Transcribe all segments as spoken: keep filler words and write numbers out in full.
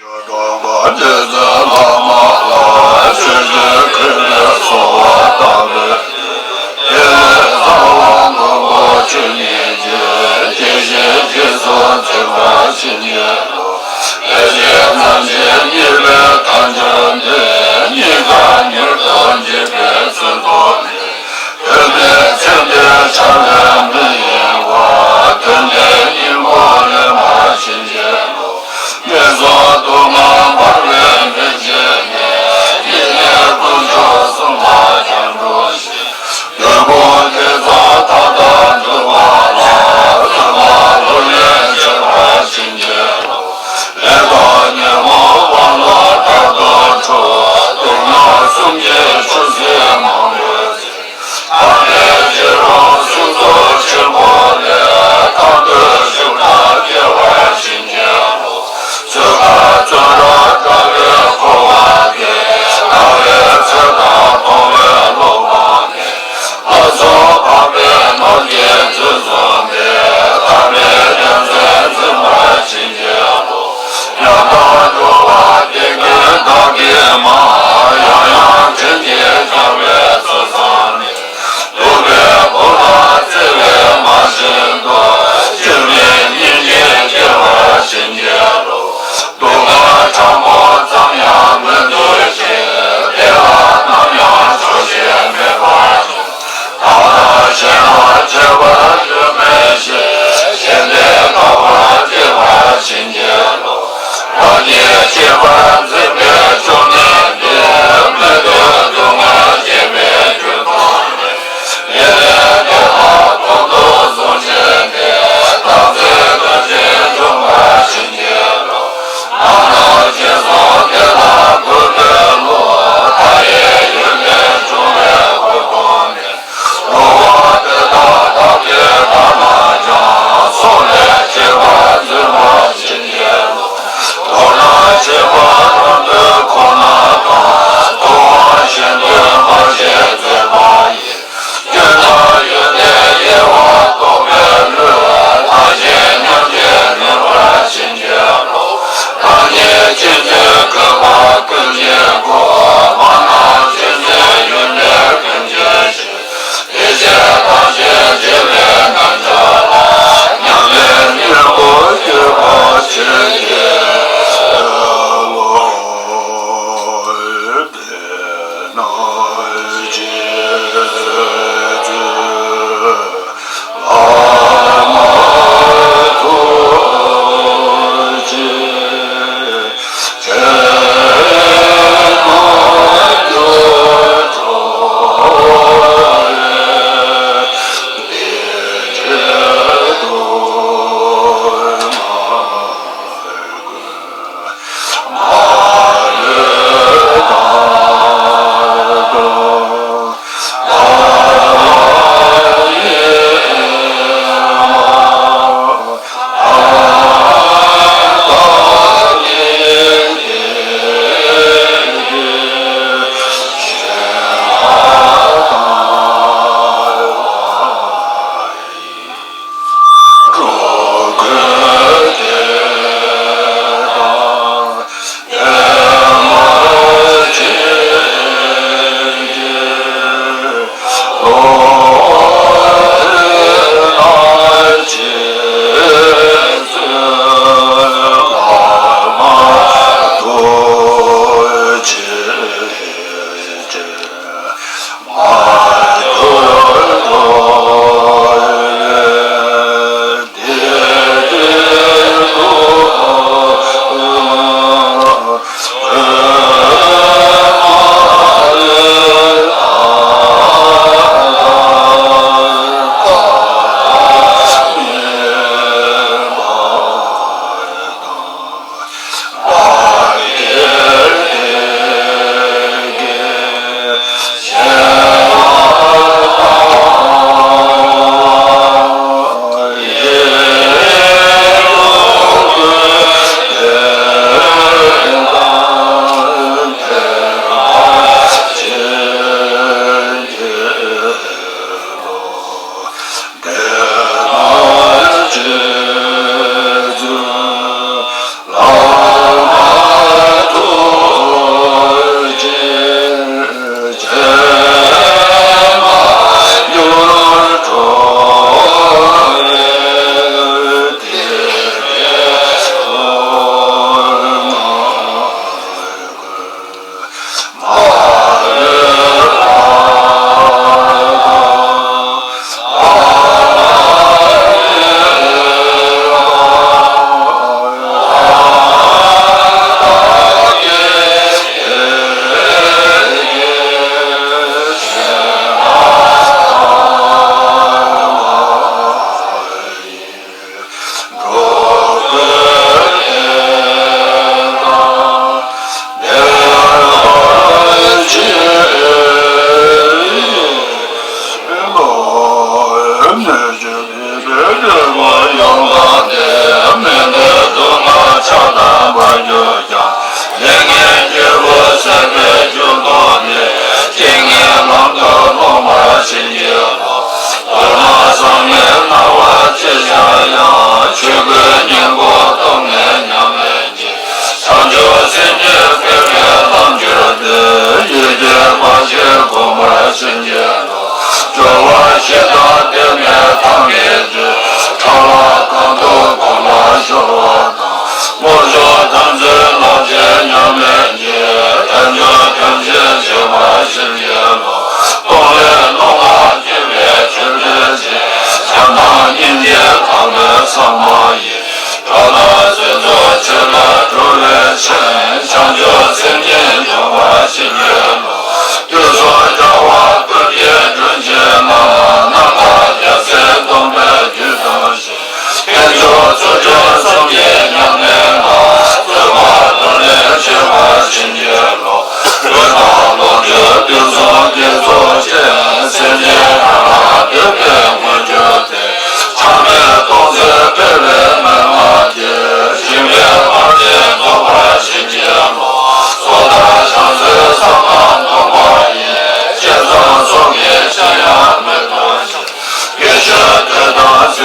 གྲོགས་པོ་དེ་ཚོའི་བླ་མ་ལ་ཆོས་སྤྱོད་གུས་པས་གསོལ་བ་བཏབ་པས། དེ་ལས་ཚངས་པ་མགོན་པོ་ཆོས་ཉིད་ཀྱིས། དགེ་བཤེས་ཁྱེད་ཚོ་འཛིན་པར་བྱིན་གྱིས་རློབས། དགེ་བཤེས་རྣམ་འབྱེད་གཉིས་པའི་དམ་བཅའ་འདི། གཉིས་ཀ་མྱུར་དུ་འཇིག་པའི་ཚུལ་དུ་མེད། དོན་མེད་མཚན་དོན་བྱ་བའི་མི་ཡེངས་པ། དོན་ལྡན་སྙིང་པོ་ལེན་པར་བྱིན་གྱིས་རློབས། ངན་སོང་སྡུག་བསྔལ་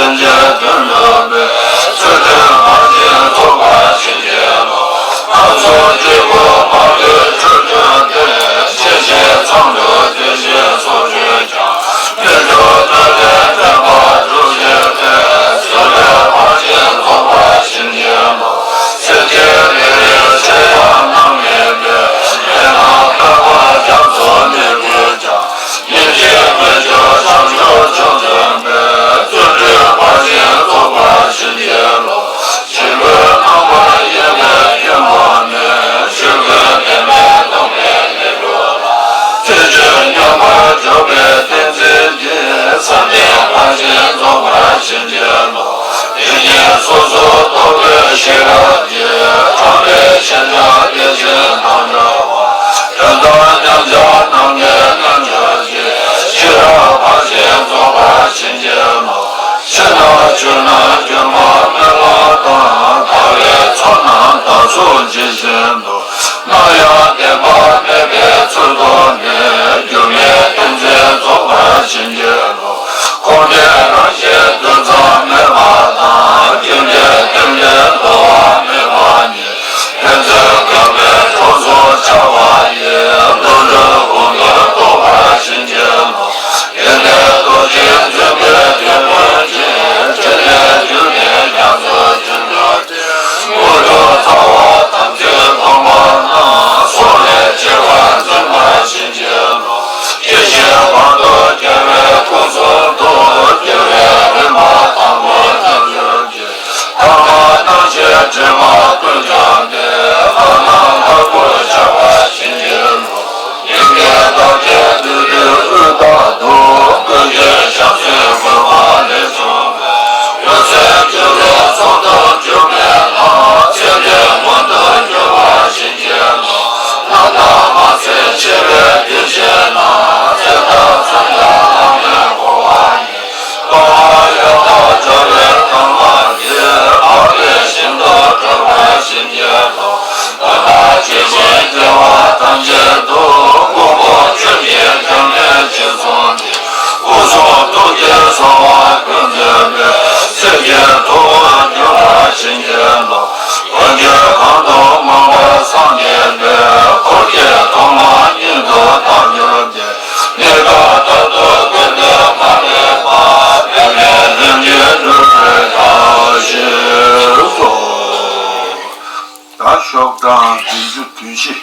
སེམས་ཅན་དོན་སྒྲུབ་པའི། ཚུལ་ཁྲིམས་ཕར་ཕྱིན་རྫོགས་པར་བྱིན་གྱིས་རློབས། ཁམས་གསུམ་སྤྱི་བོ་མ་ལུས་འཕྲུལ་སྟོན་ཏེ། ཤེས་བཞིན་མཚམས་སུ་སྡོད་ཅིང་ཚོགས་མཆོད་ཀྱང་། སྨོན་འཇུག་བསྟོད་ལས་འདྲེན་པར་གྲུབ་བྱེད་པའི། ཚུལ་ཁྲིམས་ཕར་ཕྱིན་རྫོགས་པར་བྱིན་གྱིས་རློབས། སེམས་ཅན་ལས་རིགས་ཆེ་ཡང་སྣང་མེད་པའི། མེད་དང་ཐར་པ་རྒྱ་མཚོ་ནི་བཀོད་ཀྱང་། ཉིན་བཞིན་མི་སྐྱོ་བྱང་ཆུབ་མཆོག་འཛིན་པའི། བརྩོན་འགྲུས་ཕར་ཕྱིན་རྫོགས་པར་བྱིན་གྱིས་རློབས། ཆོས་སྐུའི་རྣམ་པར་དབྱེ་བའི་ཁྱོན་ལ་ནི། ཆོས་སྐུའི་བདེན་པས་སྟོང་པའི་ལས་གྲུབ་ལ། ཐེག་ཆེན་མཉམ་པར་སྦྱོར་བའི་ཏིང་འཛིན་གྱིས། བསམ་གཏན་ཕར་ཕྱིན་རྫོགས་པར་བྱིན་གྱིས་རློབས། དེ་ཉིད་སོ་སོར་རྟོག་པའི་ཤེས་རབ་ཀྱིས། དྲངས་པའི་ཕྱིར་ན་བདེ་ཆེན་དང་འདྲ་བ། དོན་དམ་མཉམ་གཞག་རྣམ་ལྔའི་རྣལ་འབྱོར་གྱིས། ཤེས་རབ་ཕར་ཕྱིན་རྫོགས་པར་བྱིན་གྱིས་རློབས། ཕྱི་ནང་ཆོས་རྣམས་བརྒྱུད་པ་སྨོན་ལམ་དང་། དགེ་བའི་ཚོགས་རྣམས་དག་གསུམ་ཇི་བཞིན་དུ། སྣང་ཡང་བདེན་པ་མེད་པའི་ཚུལ་རྟོགས་ནས། སྒྱུ་མའི་ཏིང་འཛིན་རྫོགས་པར་བྱིན་གྱིས་རློབས། འཁོར་འདས་རང་བཞིན་དུས་མཚམས་མེད་པ་དང་། རྒྱུ་འབྲས་རྟེན་འབྲེལ་འགྲོ་བ་མེད་པ་ཉིད། ཕན་ཚུན་དགའ་བའི་གྲོགས་སུ་འཆར་བ་ཡི། བློ་གྲོས་ཀུན་ཏུ་རྟོགས་པར་བྱིན་གྱིས་རློབས། དེ་ནས་རྡོ་རྗེ་འཛིན་པའི་དེད་དཔོན་གྱིས། ཕྲིན་ལས་བསྒྱུར་ཏེ་རྒྱ་མཚོ་རྒྱུན་འདྲེན་ཏེ། དངོས་གྲུབ་ཚང་བ་དམ་ཚིག་སྒོམ་པ་རྣམས། སྲོག་ལས་ཆེ་བར་འཛིན་པར་བྱིན་གྱིས་རློབས། སྐྱེ་ཤི་བར་དུ་རྒྱལ་བའི་སྐུ་གསུང་ཐུགས། རྒྱལ་བའི་རིམ་པ་དང་པོ་རྣལ་འབྱོར་གྱི། ཐ་མ་རྣམ་ཤེས་དྲི་མ་ཀུན་སྦྱངས་ཏེ། ལྷ་རྣམས་ལྷ་སྐུར་འཆར་བར་བྱིན་གྱིས་རློབས། སྙིང་གའི་བདག་རྐྱེན་བདུད་འདུལ་དབུས་དག་ཏུ། བཀོད་རྒྱུད་བྱང་སེམས་བཀོད་པ་ལས་བྱུང་བའི། འོད་ཟེར་སྤྱན་རས་གཟིགས་མཐར་གྱུར་པའི་ལྷ། མཚན་བརྒྱད་མངོན་དུ་གྱུར་པར་བྱིན་གྱིས་རློབས། ལྷ་དང་དམག་སྲིན་ཆེ་བའི་གདུལ་བྱ་རྣམས། ཚེ་དང་མཚན་ལ་ལྷ་མོས་བསྐོར་བ་ཡི། ལྟོ་བ་ཡོད་དོ་ཅོག་རའི་དྭངས་མ་གིས། འཕགས་པའི་ཞིང་དུ་སྤྲུལ་པར་བྱིན་གྱིས་རློབས། ད་ལྟ་ཇི་བཞིན་བདེ་བ་ཐམས་ཅད་དུ། མགོན་པོ་ཁྱོད་ཀྱིས་སྐྱབས་གནས་རྗེས་བཟུང་སྟེ། སྐུ་གསུང་ཐུགས་ཀྱི་གསང་བ་ཀུན་འཛིན་པའི། སེམས་ཅན་ཐུབ་དབང་སྒྱུར་བར་བྱིན་གྱིས་རློབས། མདུན་གྱི་གང་དུ་མངོན་པར་སངས་རྒྱས་པའི། འཁོར་གྱི་ཐོག་མ་ཉིད་དུ་རྟག་གྱུར་ཏེ། གནས་སྐབས་མཐར་ཐུག་ཀུན་ཏུ་མ་ལུས་པ། འཕེལ་བའི་ལྷུན་གྱིས་གྲུབ་པའི་ཞིང་དུ། ད་ཤོག་གྲངས་བདུན་ཅུ་དོན་བཞི།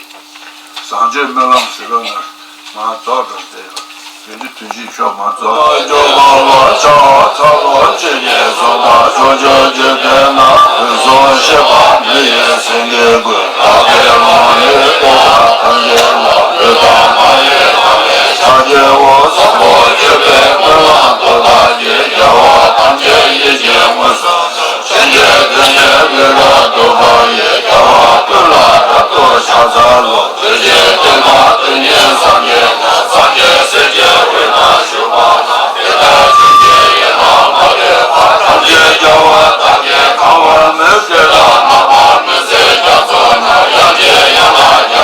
བཟང་སྤྱོད་སྨོན་ལམ་ཟེར་བ་ན་མ་རྫོགས་འགྲོ་བསྡད་ཡོད། བདུན་ཅུ་དོན་བཞི་ཤོག་མ་རྫོགས། སྐྱོབ་པ་ལ་ཕྱག་འཚལ་ལོ། ཆོས་ཉིད་གསུང་དང་ཕྱོགས་བཅུའི་འཇིག་རྟེན་ན། འོད་སྲུང་གཤེགས་པ་མི་ཡི་སེང་གེ་ཀུན། བདག་གི་ལུང་ནི་ལྟ་བ་ཐམས་ཅད་ལ། ལུས་དང་ངག་ཡིད་དགའ་བའི་ཕྱག་རྒྱའོ། བཟང་པོ་སྤྱོད་པའི་སྨོན་ལམ་ཐོབ་པ་ཡིས། རྒྱལ་བ་ཐམས་ཅད་ཡིད་ཀྱིས་མངོན་སུམ་དུ། ཆོས་འདི་ཉིད་ལུས་ལ་འདོགས་པ་ཡིས། རྒྱལ་བ་ཀུན་ལ་རབ་ཏུ་ཕྱག་འཚལ་ལོ། རྡོ་རྗེ་གདན་མ་བདུན་གཉིས་སངས་རྒྱས་ན། སངས་རྒྱས་སྲས་ཀྱི་དབུས་ན་བཞུགས་པ་ན། དེ་ལྟར་བྱིན་གྱིས་བརླབས་པ་མ་ལུས་པ། ཐམས་ཅད་རྒྱལ་བ་དག་གིས་གང་བར་མོས། དེ་དག་བསྔགས་པ་མི་ཟད་རྒྱ་མཚོ་ན། དབྱངས་ཅན་ཡན་ལག་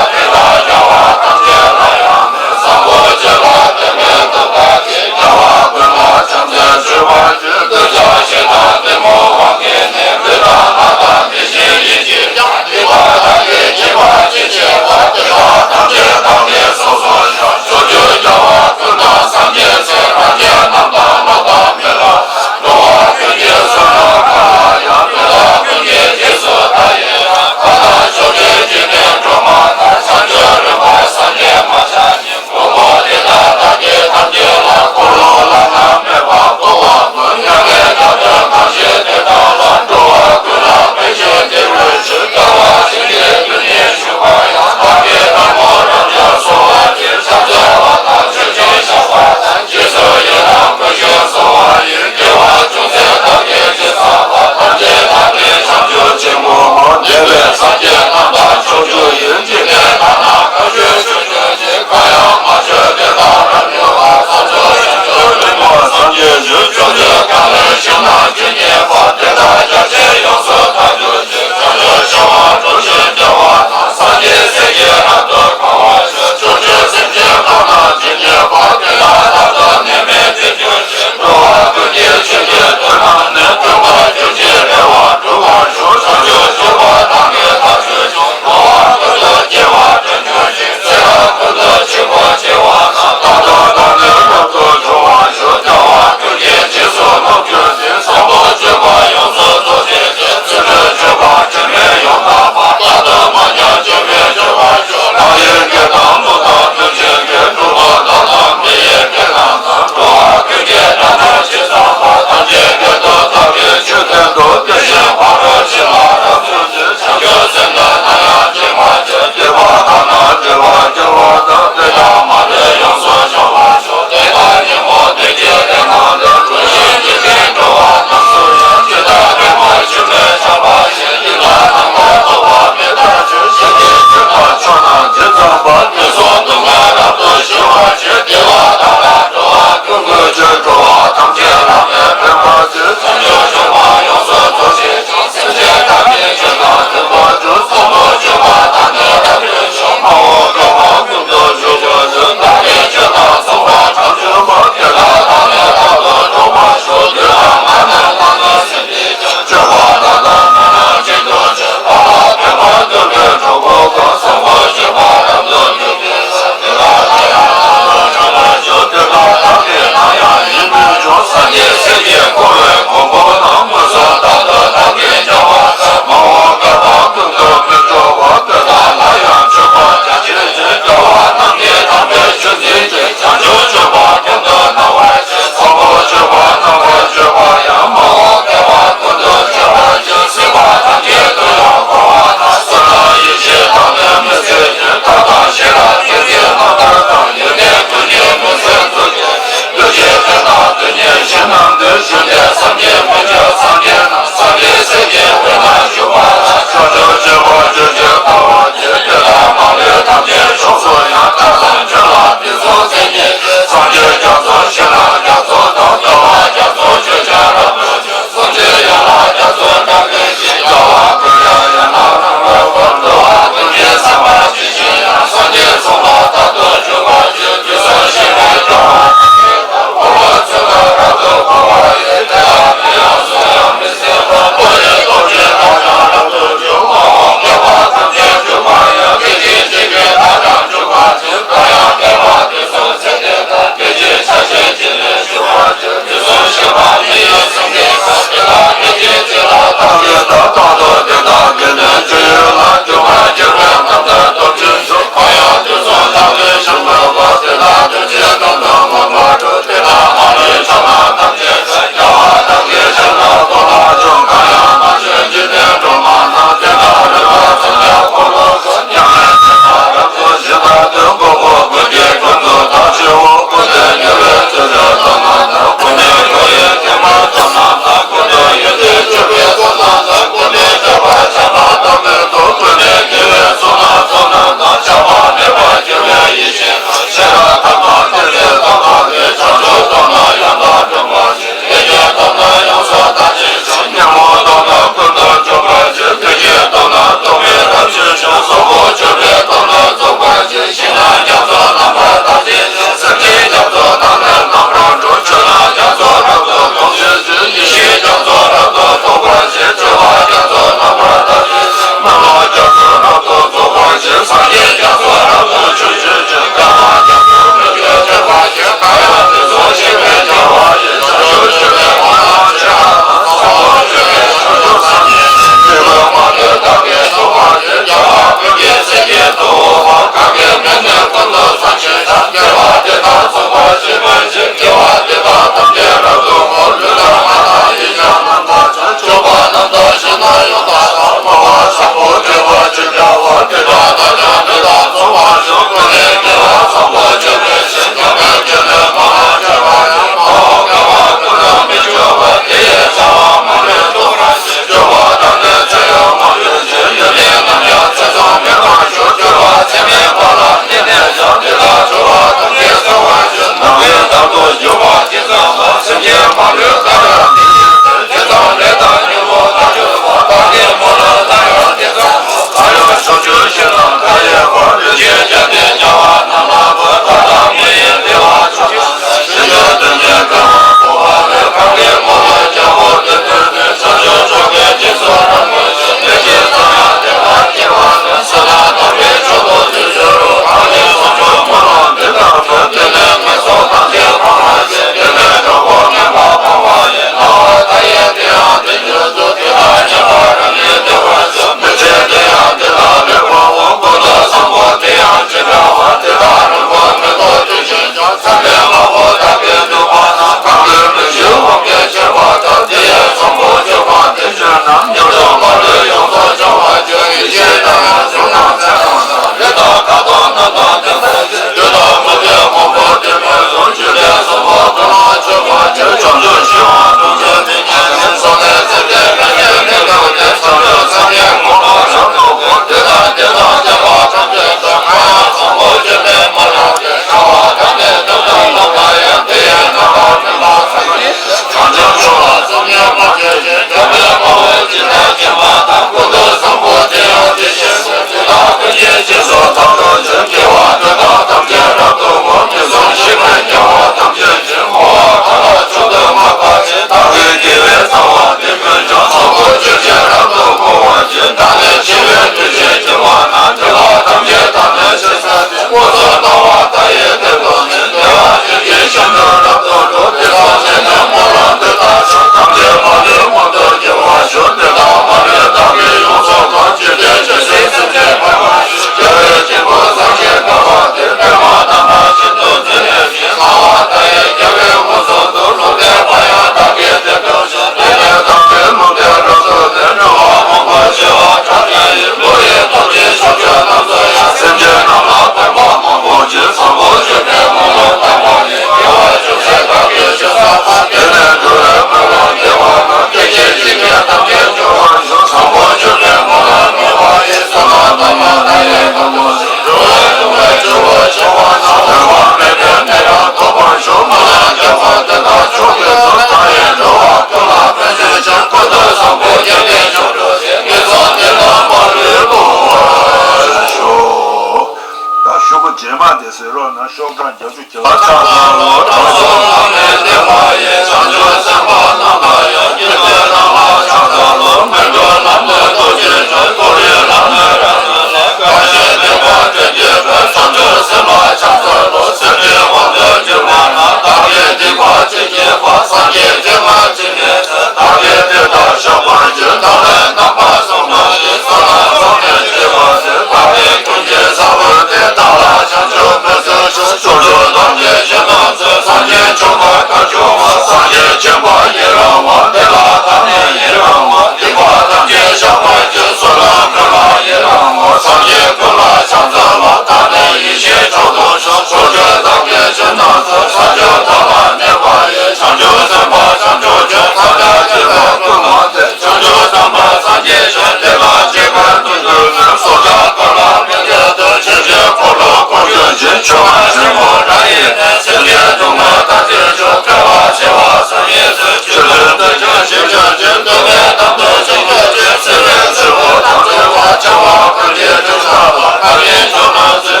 ཟེར་རོགས་གནང་། ཤོག་གྲངས་བརྒྱད་ཅུ་གྱ་ལ་ཕྱག་འཚལ་ལོ། དྲང་སྲོང་ལམ་ནས་བསྟན་པ་ཡི། བྱང་ཆུབ་སེམས་དཔའ་རྣམས་ལ་ཡང་། བསྙེན་བཀུར་རྣམས་ལ་ཕྱག་འཚལ་ལོ། སྨོན་གྲོལ་ལམ་ནས་རྡོ་རྗེ་འཆང་། མཐོ་རིས་ལམ་ནས་རབ་ཏུ་བསླབ། དགའ་བཞིའི་བསྟན་པ་སྟོན་མཛད་པའི། བྱང་ཆུབ་སེམས་དཔའ་ཕྱག་འཚལ་ལོ། སེམས་ཅན་དབང་དུ་གྱུར་པ་རྣམས། བདག་གིས་སྡིག་པ་ཅི་བགྱིས་པ། སངས་རྒྱས་བསྟན་པ་ཇི་སྙེད་དུ། བདག་གིས་དེ་དག་བཤགས་པར་བགྱི། བདག་ལས་རྣམ་པ་གསུམ་མ་གཏོགས། བསོད་ནམས་བསགས་ནས་སྐྱེས་པ་དེ། བདག་གི་ཀུན་གྱི་ས་བོན་ཏེ། བདག་ལ་བྱང་ཆུབ་མི་བཟོད་ཅིང་། ཕྱོགས་བཅུ་ཐམས་ཅད་ཞིང་རྣམས་སུ། སངས་རྒྱས་བྱོན་པ་དགའ་བྱུང་བ། སངས་རྒྱས་བྱོན་པ་ཡི་རང་བ། དེ་ལ་བདག་ནི་ཡི་རང་བ། སྡིག་པ་ཐམས་ཅད་བཤགས་པར་བགྱི། བསོད་ནམས་ཀུན་ལ་ཡི་རང་བ། སངས་རྒྱས་ཀུན་ལ་ཕྱག་འཚལ་ལོ། བདག་ནི་ཡེ་ཤེས་མཆོག་ཏུ་བྱོན། ཕྱོགས་བཅུ་ཐམས་ཅད་ཞིང་རྣམས་སུ། བྱང་ཆུབ་ཐོབ་པར་གནས་པ་ཡི། བྱང་ཆུབ་སེམས་དཔའ་བྱང་ཆུབ་ཕྱོགས། ཐབས་ཀྱིས་བསྐྱེད་པའི་ཀུན་སློང་དེ། བྱང་ཆུབ་སེམས་དཔའ་སངས་རྒྱས་ཞིང་། དེ་དག་སྤྱད་པས་དོན་གྱུར་ནས། སྲོག་ཆགས་ཀུན་ལ་མི་བསྐྱོད་དེ། ཆོས་ཀྱི་འཁོར་ལོ་བསྐོར་གྱུར་ཅིང་། ཆོས་དབྱིངས་ཆེན་པོ་བྲག་ཡིན་ནས། སེམས་ཅན་སྡུག་བསྔལ་མཐའ་ཡས་སྤྱོད། བསྐལ་པ་བྱེ་བ་བསམ་ཡས་སུ། ཆོས་ཀུན་ཐོས་ཀྱང་ཞིང་སྐྱོ་ཞིང་། འདོད་པའི་དམ་དུ་ཆགས་སྡོད་ཅིང་། སྲིད་པའི་ཚེ་འཕོས་དང་བྲལ་བ། བྱ་བ་ཀུན་གྱི་དྲན་བསམ་ལ། ཐར་པའི་མཆོག་ཏུ་བརྩོན་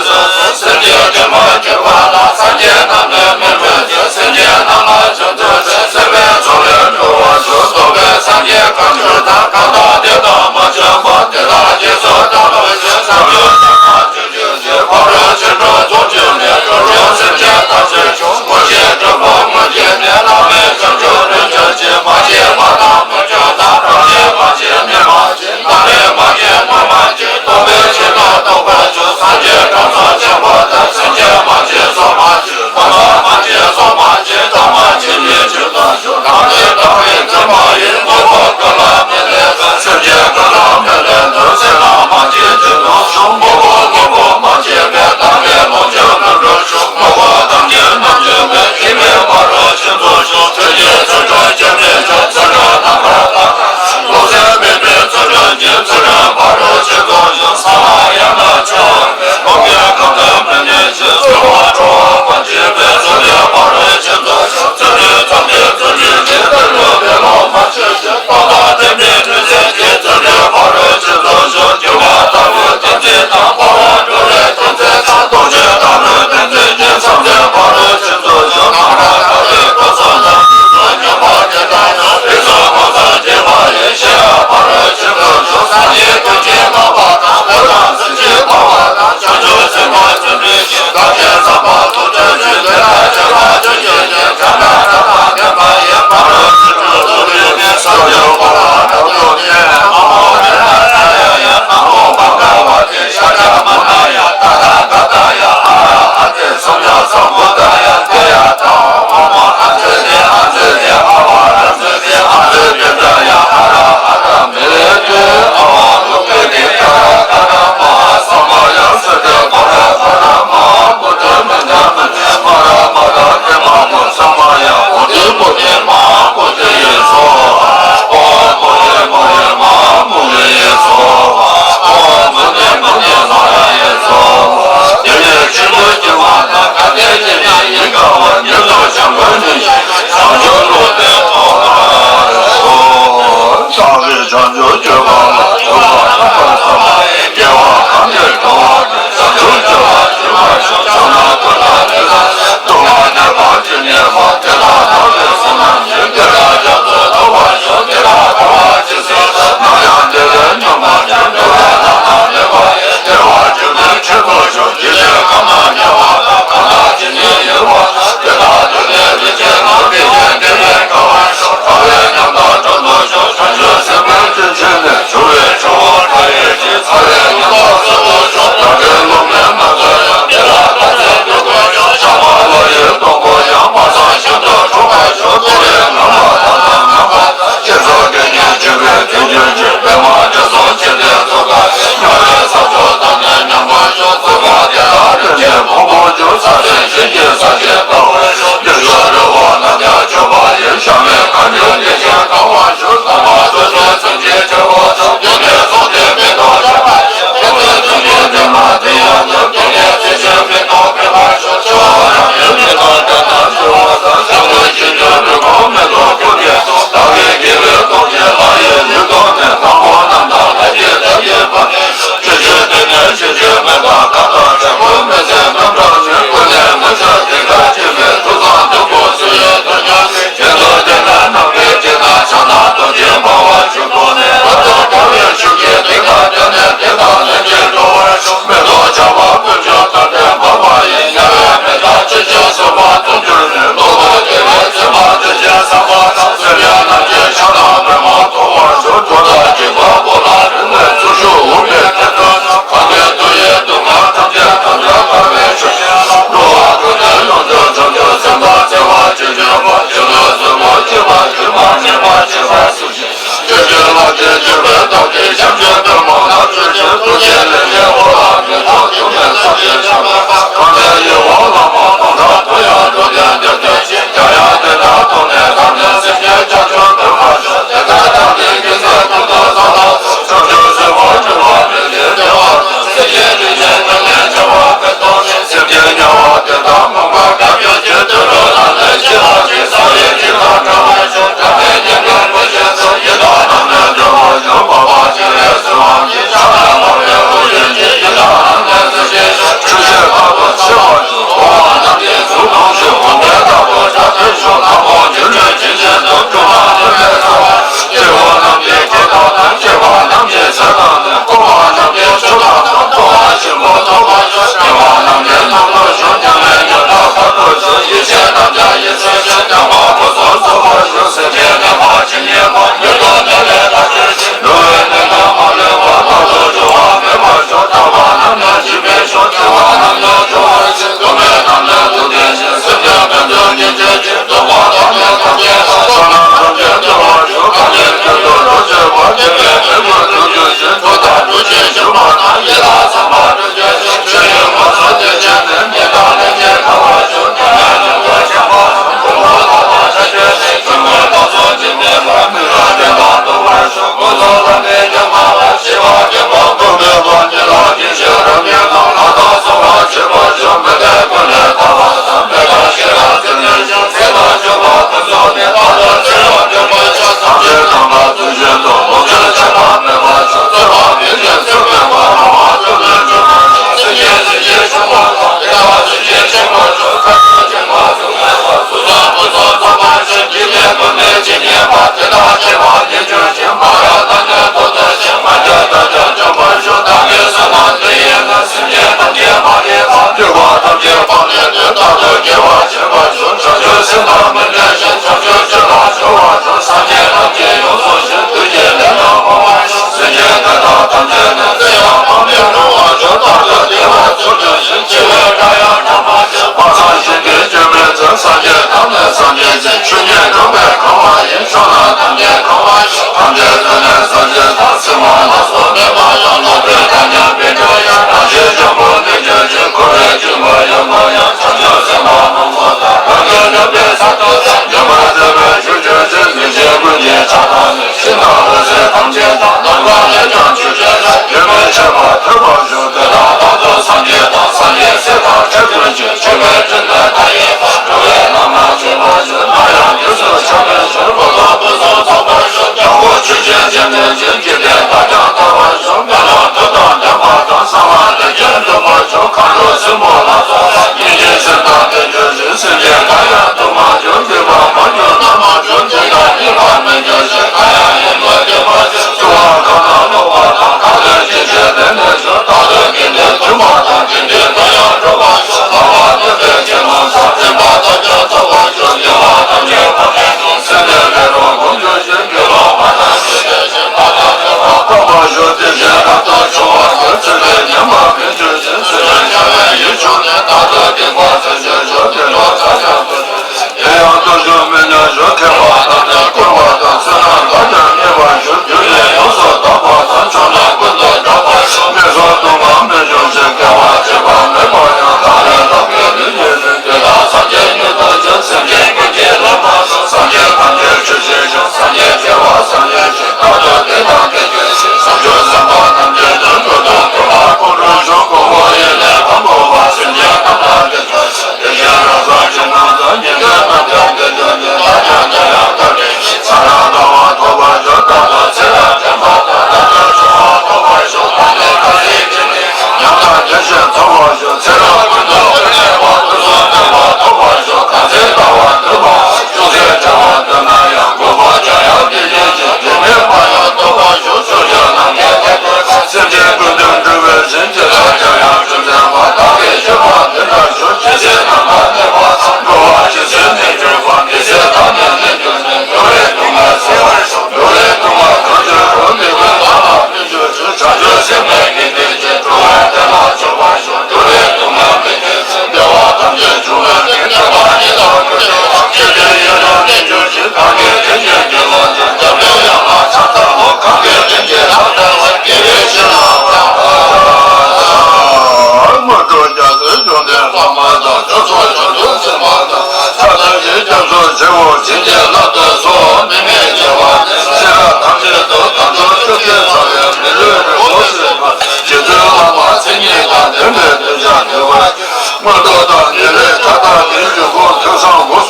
སེམས་བསྐྱེད།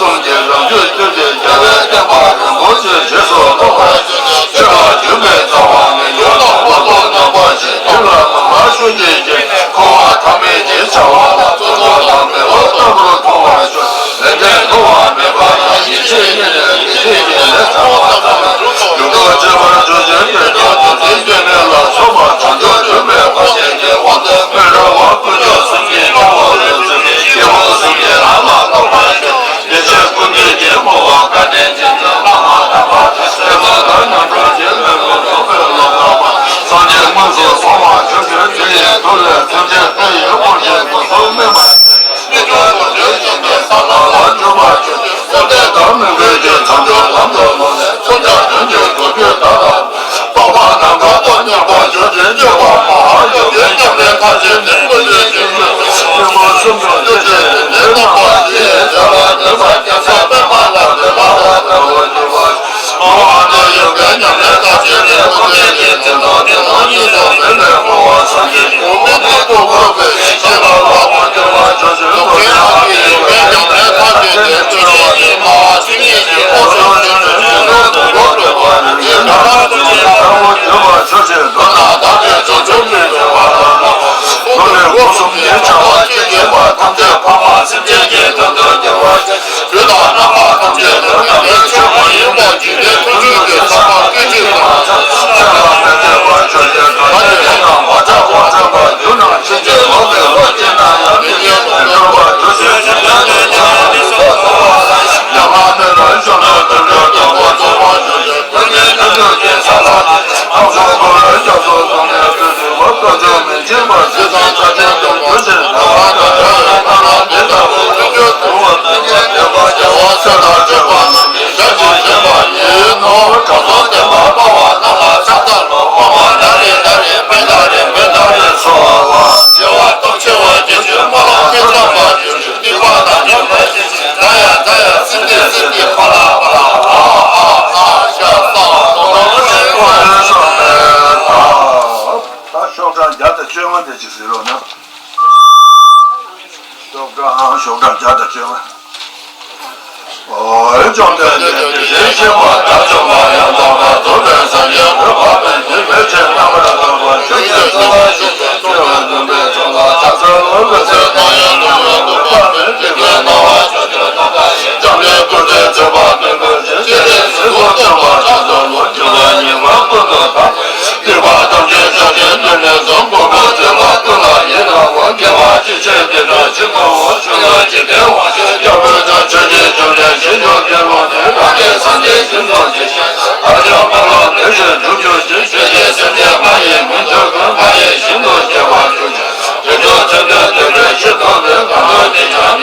གསུམ་གྱི་རང་རྒྱུད་བསྟོད་པའི་རྒྱལ་བའི་བསྟན་པ་རིན་པོ་ཆེ་རྗེས་སུ་གནང་བར་ཤོག་ཆོས་ལ་འཇུག་པའི་རྩ་བ་ནི་ཡོངས་རྫོགས་དབང་པོ་རྣམ་པ་བཞི་ཡིད་ལ་མངའ་ཞུ་གྱིས་ཀྱི་འཁོར་བ་མཐའ་མེད་ཀྱི་བྱ་བ་ལ་བརྩོན་འགྲུས་དང་མི་སློབ་ལྟ་བུར་མཐོང་བར་ཤོག་ལས་འབྲས་འཁོར་བ་མེད་པ་དང་ཡེ་ཤེས་ཉིད་ནས་ཡེ་ཤེས་ཀྱི་ལས་ཚང་བ་ཐམས་ཅད་ཡོངས་རྫོགས་སྤྱད་པར་གྱུར་ཅིག་དེ་ལྟར་དུ་འཛིན་སྐྱེ་མེད་ལ་སོགས་པ་བྱང་ཆུབ་སྒྲུབ་པའི་དཔལ་ཆེན་གྱི་དབང་དུ་སྨིན་རོལ་པ་དཀོན་མཆོག་གསུམ་གྱི་དབྱེ་བ་ལ་བརྩོན་པའི་སྐྱེས་བུ་གསུམ་གྱི་ལམ་ལ་བསླབ་པར་ཤོག་ཡེ་ཤེས་ཀུན་འདུས་ཀྱི་དབང་པོ་བཀའ་དྲིན་ཅན་གྱི་བླ་མ་དམ་པ་དེ་ཚོ་དང་མཉམ་འགྲོགས་ཀྱི་ལམ་ལུགས་རྫོགས་པའི་བློ་ཁོག་པ་སངས་རྒྱས་དངོས་སུ་གསོལ་བ་བྱོན་པའི་དུས་ཡིན་ཐུགས་ལས་ཐམས་ཅད་ལྷ་ཡི་དབང་ཞིང་དགོངས་སུ་སྨིན་པ་ཡིན། མི་འགྱུར་དུ་འགྲོ་བཞིན་གྱི་ས་ལམ་ལ་འཇུག་པར་ཤོག་བསོད་བདེ་དང་མོས་གུས་ཀྱི་བྱང་ཆུབ་ལམ་དུ་བླངས་ནས་བརྩོན་འགྲུས་ཀྱི་རྒྱུ་རྒྱུད་དག་ལ། རྟོགས་པ་ནམ་མཁའ་དང་མཉམ་པར་གྱུར་ཅིང་སྤྱོད་པ་མ་ཧཱ་ཡོ་གའི་ཉམས་ལེན་མཐར་ཕྱིན་ནས་ཀུན་གཞི་ཆོས་ཉིད་ཀུན་རྟོག་གསུམ་དུ་སྐྱེ་ཞིང་འདི་རྣམ་པ་ཡི་ཡི་ཟེར་བ་ནི་མ་སྐྱེ་ས་པདྨ་ལ་ནི་མ་ར་ལྟ་བུ་འགྱུར་བ། མ་ཧཱ་ཡོ་གའི་ཉམས་ལེན་མཐར་ཕྱིན་ནས་ཀུན་གཞི་ཆོས་ཉིད་དང་དེ་དང་གཉིས་སུ་མེད་པའི་འཁོར་བ་སངས་རྒྱས་ཀྱི་གོ་འཕང་ཐོབ་པའི་ཤེས་རབ་ལ་མ་གྱུར་པ་ཆོས་ཅན། ཐུགས་རྗེ་ཡོ་གའི་ཉམས་ལེན་མཐར་ཕྱིན་ནས་ཆོས་ཉིད་ཀྱི་མ་ཧཱ་ཆོས་ཉིད་ཀྱི་དབང་ཕྱུག་ཆོས་ཅན། ད་ཤོག་གྲངས་བརྒྱ་དང་བཅོ་ལྔ་དེ་ཅིག་གཟིགས་རོགས་གནང་། ཤོག་གྲངས་ཤོག་གྲངས་བརྒྱ་དང་བཅོ་ལྔ། ཨོ། བཅོམ་ལྡན་འདས་དེ་བཞིན་གཤེགས་པ་དགྲ་བཅོམ་པ་ཡང་དག་པར་རྫོགས་པའི་སངས་རྒྱས་འོད་དཔག་མེད་ཀྱིས་མི་ཕྱེད་རྣམ་པར་དག་པ་ཆོས་ཀྱི་ཕྱོགས་ལ་ཞུགས་ཤིང་སྐྱེ་བ་འདུན་པའི་ཚོགས་ལ་ཕྱག་འཚལ་ལོ། འོད་ཟེར་དང་ཡང་དུ་འོད་འཕགས་མའི་སྤྲིན་པས་སྣང་བ་ཆོས་ཀྱི་རྣམ་པ་ཡིས། འཇམ་དཔལ་དཔའ་བོས་མཛད་པ་མོས་གུས་ཀྱི་སྤྱན་རས་གཟིགས་སུ་བརྩོན་པ་ཕྱག་འཚལ་ལོ། འགྱུར་བ་ཉེས་པ་ཀུན་ཏུ་དག་པའི་སྡིག་པ་ཐམས་ཅད་བཤགས་ཤིང་ནོར་ལས་བཟང་པོ་མཛད་པ་ཀུན་ལ་ཡིད་ལ་བ། དགེ་བ་ཇི་བྱས་འདི་འདྲ་ཕྱིན་ནོ། ཆོས་ལ་ཇི་སྟེ་དབང་ཆེན་རྒྱལ་པོ་དང་ཆོས་ཀྱི་འབྱུང་གནས་ཞིང་སྐྱོང་དགེ་སློང་དེ་རང་གི་སངས་རྒྱས་ཞིང་དུ་གཤེགས་ཤིང་ཐར་ཀྱང་འཁོར་ལོ་བདེ་ཞིང་འགྲུབ་གྱུར་ཅིག་ཆོས་ཀྱི་སེམས་ཅན་ལྷ་ཡི་མིང་ཐོས་ཀུན་ལྷ་ཡི་ཞིང་དུ་སྐྱེ་བར་གྱུར་ཅིག་དེ་ཚོ་ཆོས་དོན་སྟོན་པའི་ཆེད་དུ་ནི་ང་ནི་དེ་ཀྱང་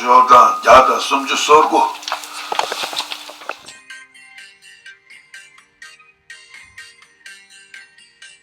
ཤོག་གྲངས་བརྒྱ་དང་སུམ་ཅུ་སོ་དགུ།